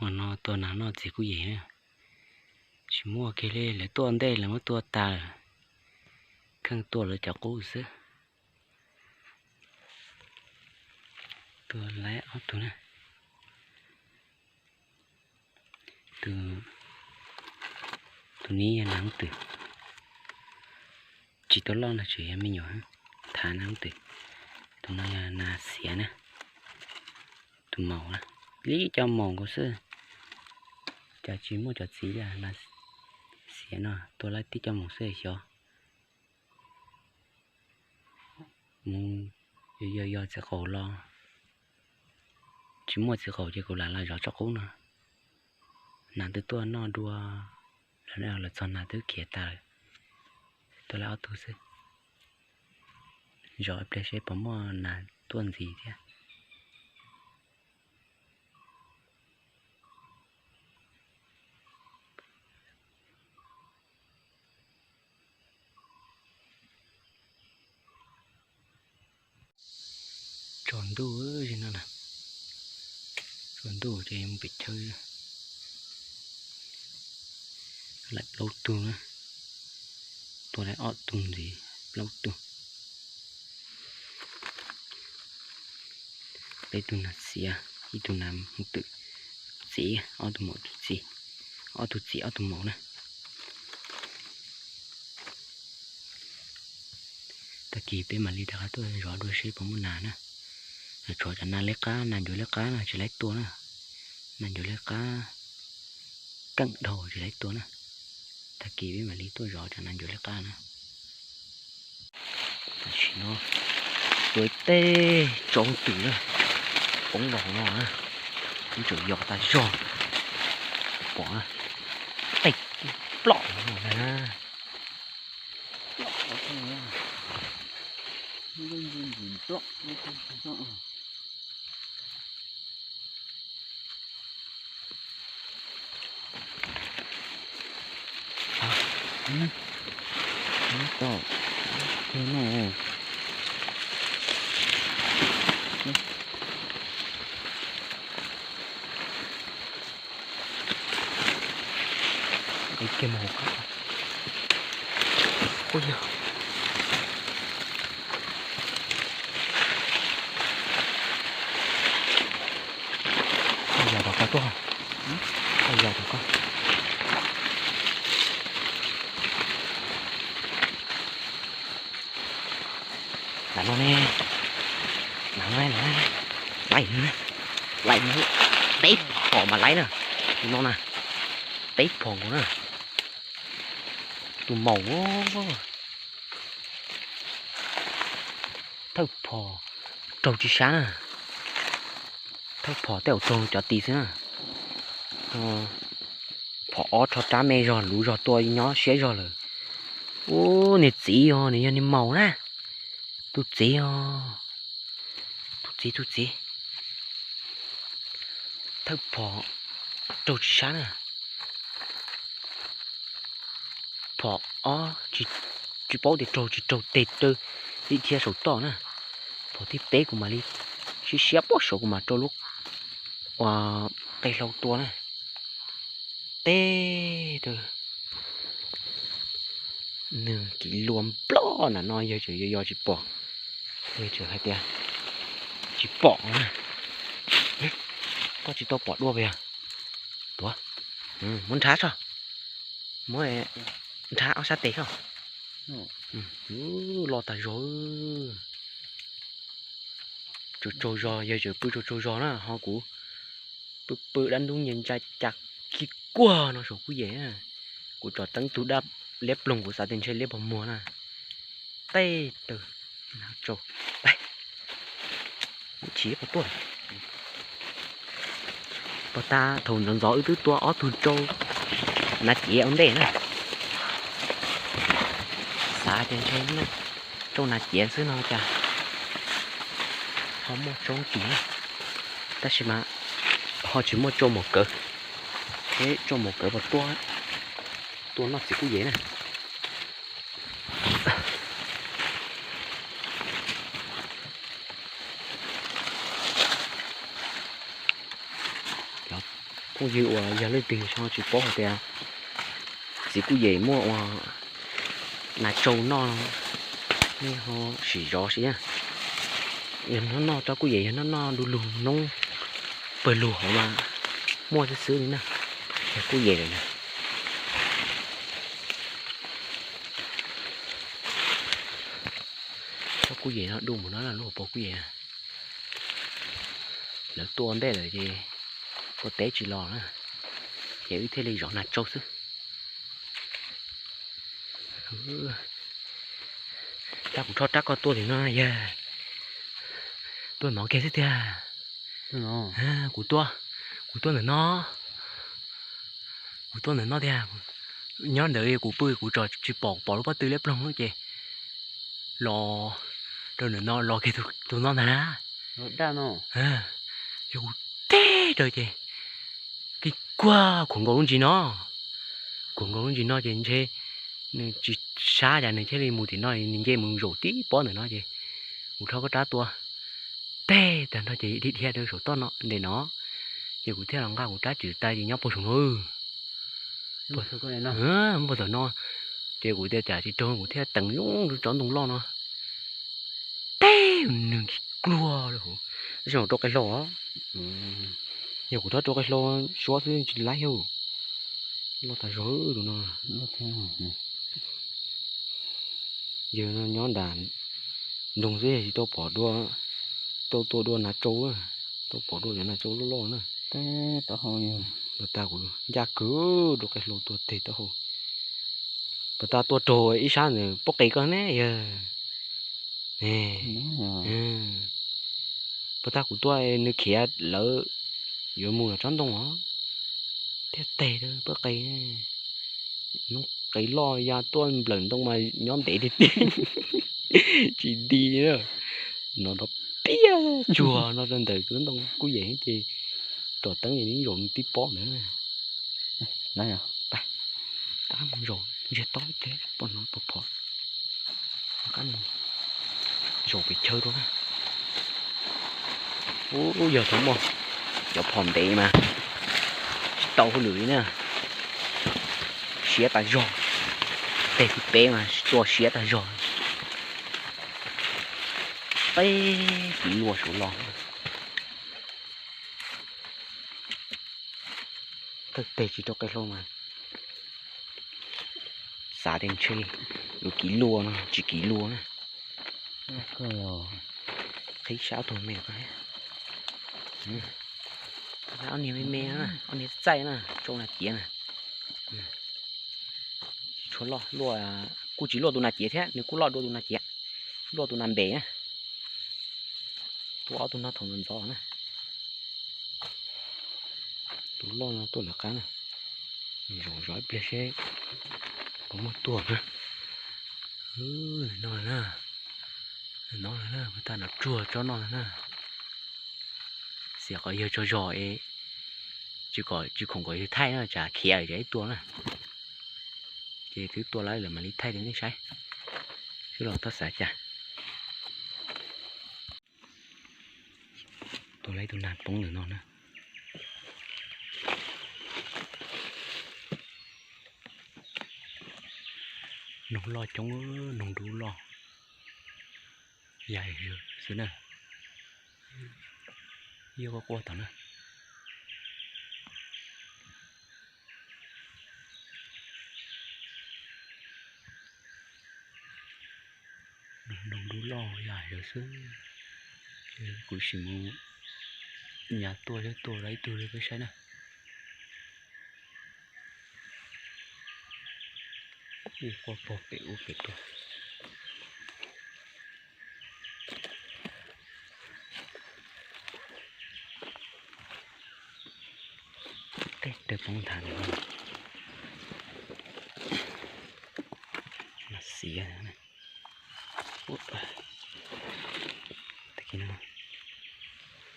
Ua no tua nas noj txiv kuj yem na. Tsis muaj kiag li, lawv tuaj ntej lawv muab tua tas lawm, kheej tua lawv cov qub xwb. Tua laib ob tug na. Tus, tus ni yog nas twm, tsis tau loj no, tseem yog me nyuam, thav nas twm. Tus no yog nas xiav na, tus maum na, li cov maum nkaus xwb, cas tsis muaj cov txiv li. Nas xiav no tua laib tib cov maum xwb xyov. Mus yos yos txiv qaum los, tsis muaj txiv qaum ces kuv lam los zov tsob qub no. Nas twb tuaj noj dua, lawv txog nas twb khiav tas lawm. Tuaj laib ob tug xwb, zov ib pliag seb puas muaj nas tuaj ntxiv thiab. Tsaus ntuj no na, tsaus ntuj ces mus pem chaw. Laim plaub tug na, tua laib ob tug ntxiv, plaub tug. Peb tug nas xiav, ib tug nas twm txiv, ob tug maum txiv, ob tug txiv ob tug maum na. Tag kis peb mam li rov qab tuaj zov dua seb puas muaj nas na. Tshuav cov nas liab qab, nas ncuav liab qab no tsis laib tua na. Nas ncuav liab qab keej dhau tsis laib tua na. Tag kis peb mam li tuaj zov cov nas ncuav liab qab na. Tam sim no tua ib teg tsaus twm na, poob los hauv no na, ib tsoom yos tag zog, pom tej ploj no na. Kiag mus hauv qab. Ua yog, yog tom koj tuaj, yog tom koj. Lam no ne, lam no, lam no, laim, laim, peb phom mas laib na, tus no na, peb phom nkaus na, tus maum. Thawj phom raug tsis sab na, thawj phom tej zaum raug cov ti xwb na. Phom ob rho rab me zog luv zog tua nyob siab zog lawm. Ub, niag txiv os, nws yog niag maum na, tus txiv os, tus txiv, tus txiv. Thawj phom raug tsis sab na. Phom ob tsis paub tias raug tsis raug, teg raws ib thiab saum toj na. Phom thib peb kuv mam li siab siab pob saud kuv mam rau lub qe hlau tua na. Teb raws nws kiv lua nploj na no yawg tseem yos yos tsis pom. Yawg tseem hais tias tsis pom na. Koj tsis tau pom dua puas yog? Tuav, muab nrhav tso, muab nrhav ob sab tes tso. Loj tag zog. Tsaug tsaug zog, yawg tseem pw tsaug tsaug zog na, ho kuv pw pw dab ntub nyias ntsa cas khi kuag no saum kuj yem na. Kuv tsom teeb tug dab liab ploog kuv xav tias ntshe liab pog muag na. Tej tw, tsau, chim pog tuaj. Pog tab thaum ntxov ntxov wb twb tua ob tug tsau nas ciav ua ntej na. Xav tias ntshe tsau nas ciav xwb no cas ho muaj tsau tim na. Tab sis mas ho tsis muaj tsau maum kawv. Seb tsau maum kawv puas tuaj, tuaj noj txiv kuj yem na. Cov Phooj ywg uas yog leej twg tsis paub hais tias txiv Kuj Yem muaj ua nas tsau noj, nej ho sim zov seb. Yog noj noj tsob Kuj Yem, yog noj noj du lug noob pawg lug hauv mas muaj xwb xwb li na. Yog Kuj Yem lawm na. Tsob Kuj Yem no du mus no, lub hauv paus Kuj Yem. Lawv tua ntej lawm ces tua teb tsis los na, ces wb thiaj li zov nas tsau xwb. Tab kuv rho rab koj tuaj tim no yog tuaj nov kiag xwb tiag. Kuv tuaj, kuv tuaj ntawm no, kuv tuaj ntawm no tiag. Nyob ntawd kuv pw kuv tso tsis pom, kuv pom lub pob tw liab ploog ces los rau ntawm no, los kiag tus no ntag na. Yog kuv teg rau ces kiv kuag khuam nkaus lub ntsis no, khuam nkaus lub ntsis no ces ntshe nws tsis sab cas nws thiaj li mus tim no, nws nce mus zaum tib pob ntawm no ces kuv rho koj rab tua teg tag nrho ces dhia dhia rau saum toj no ntawm no, ces kuv thiaj los nqa kuv rab tswm tas ces nyob puag saum no. Puag thaum no ces kuv tias cas tsis raug kuv thiaj teev zoo rau tsob ntoo loj no. Teg, nws nkig kluag li hauv, rau qe hlau os. Yog kuv rov rau qe hlau suab xwb tsis laib yag. Loj tas zog tus no. Yawg no nyob nram nroog xwb yog tsis tau pom dua, tau tua dua nas tsau, tau pom dua cov nas tsau loj loj na. Pas tas kuv ncaj kawg rau qe hlau tua teg taub hau. Pas tas tua raug ib sab ntawm pob qes koj ne yawg. Pas tas kuv tua nws khiav lawv yuav mus los tsob ntoo os, thiaj teg rau pob qes. Noob qes loj ya tuaj nplawm ntoo mas nyob ntev tiag tiag, tsis nti li. No rov piaj tsuag no rau ntawm lub ntoo Kuj Yem ces rov teeb es zaum tib pob ntawd. Tab mus zaum ntsiag to ces poj no pov phom. Zaum pem chaw rau na. Ub, yog tau muaj cov phom ntev mas tsis tau hauj lwm li na. Siav tas zog, teg thib peb mas tua siav tas zog. Peb kiv luaj saud los. Tawg teg tsis rau qe hlau mas xav tias ntshe yuav kiv luaj no tsis kiv luaj na. Qhib sab tuag me. Ob niag me me, ob niag txaij na, tsau nas ciav na. Tsis tshua loj, kuj tsis luaj tus nas ciav thiab, nws kuj loj dua tus nas ciav, luaj tus nas npem na. Tua ob tug no thaum ntxov na. Tus loj no tuaj lawv qab na. Zaum zov ib pliag seb puas muaj tuag na. No na, no na, puag ta nram tsuag tsob no na. Xiam qhov yawg tsaug zog es tsis khoom kom yawg thaij na, tsam khiav tsam ib tua na. Ces twb tua lawm lawm mam li thaij rau nej saib. Xwb los txhob xav cas. Tua lawm ib tug nag poob ntawm no na. Noog loj coob, noog dub loj. Yam xwb na. Yog quaj quaj tom na. Noog dub loj yam xwb. Kuv sim mus nyas tuaj thiab tua lawm ib tug rau peb saib na. Ib quaj pog pem ub pem tuaj. Tej rau poob nthav no. Mas xiav.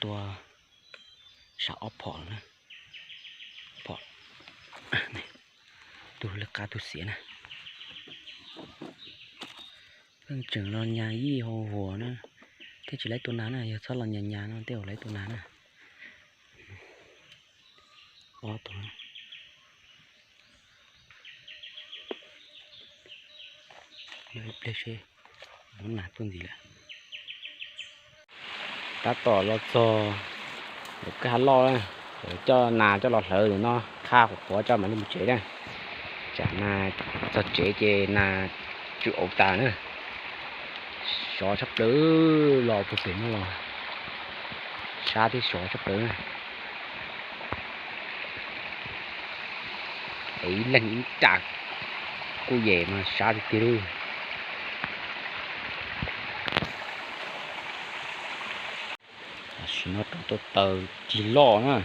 Tua sam ob phom na. Phom, tus lawv qab tus xiav na. Pheej tseem los nyas yij hau huas na. Thiaj tsis laib tua nas na, yog txhob los nyas nyas no tej zaum laib tua nas na. Ob tug. Ib pliag seb, lub nas tuaj ntxiv lawm. Tab tom los txog lub kwj ha loj, coj nas coj los hlawv no, qha qhuav qhuav coj mam li mus tsev na. Tsam nas txog tsev ces nas tsw auv tas na. Sov tshaj plaws, los puag pem no los sab thiab sov tshaj plaws. Es ib leeg ib ram kuj yem mas sab tiag tiag li. Tam sim no rov tuaj taw cig loj na,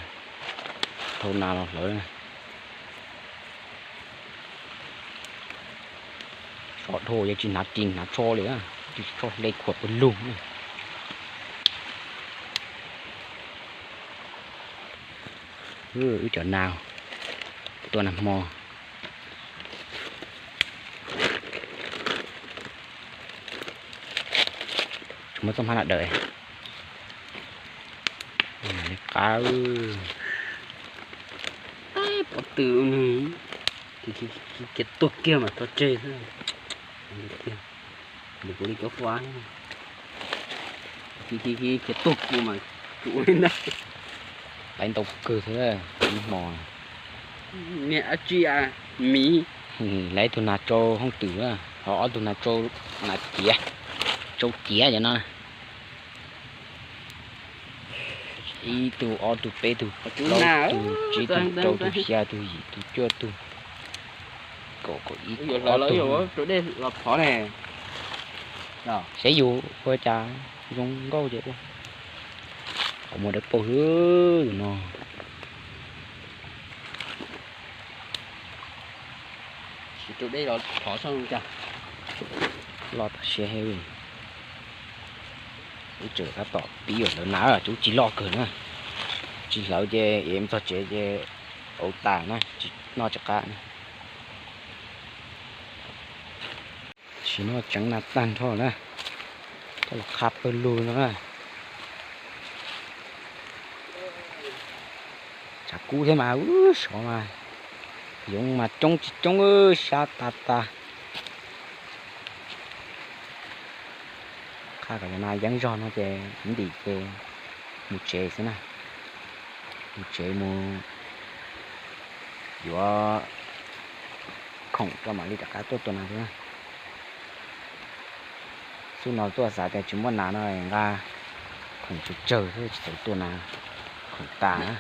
thau nas los hlawv. Sov dhau yeej tsis hnav ris hnav tsho li, tsis tsho hle khuam pawg lug. Wb cov nas tuaj nag hmo. Tsis muaj txoj hmab na dawm. Li qab. Pov tw, kiag tuag kiag mas tso tseg xwb. Nws kuv li cov fua, kiag tuag kuv mas kuv ua li ntawd. Laib ntau kawg thiab ib hmo. Niag dab tsi a, miv. Laib tug nas tsau hoob twm, ho ob tug nas tsau, nas ciav, tsau ciav cov no. Ib tug, ob tug, peb tug, plaub tug, tsib tug, rau tug, xya tug, yim tug, cuaj tug, kaum, kaum ib, kaum ob tug. Seb yus ua cas zoo nkauj ces ua. Qhov muag dawb paug xwb no. Loj tas siab heev. Ib txwm tab tom pib hlawv nas, cov cig loj kawg na. Tsis hlawv ces es txog tsev ces auv tas na, tsis noj tsis qab na. Tam sim no tseev nas tag nrho na, coj los qha pawg lug no na. Tshav kub thiab mas, sov mas, yoov mas coob tsis coob, sab tas tas. Qha kom cov nas yeeb zog no ces ntim ces mus tsev xwb na. Mus tsev mus yuav khoom rau mam li rov qab tuaj tua nas xwb na. Xub no tuaj xav tias tsis muaj nas no nqa khoom tsawg tsawg xwb tsis txaus tua nas, khoom tas na.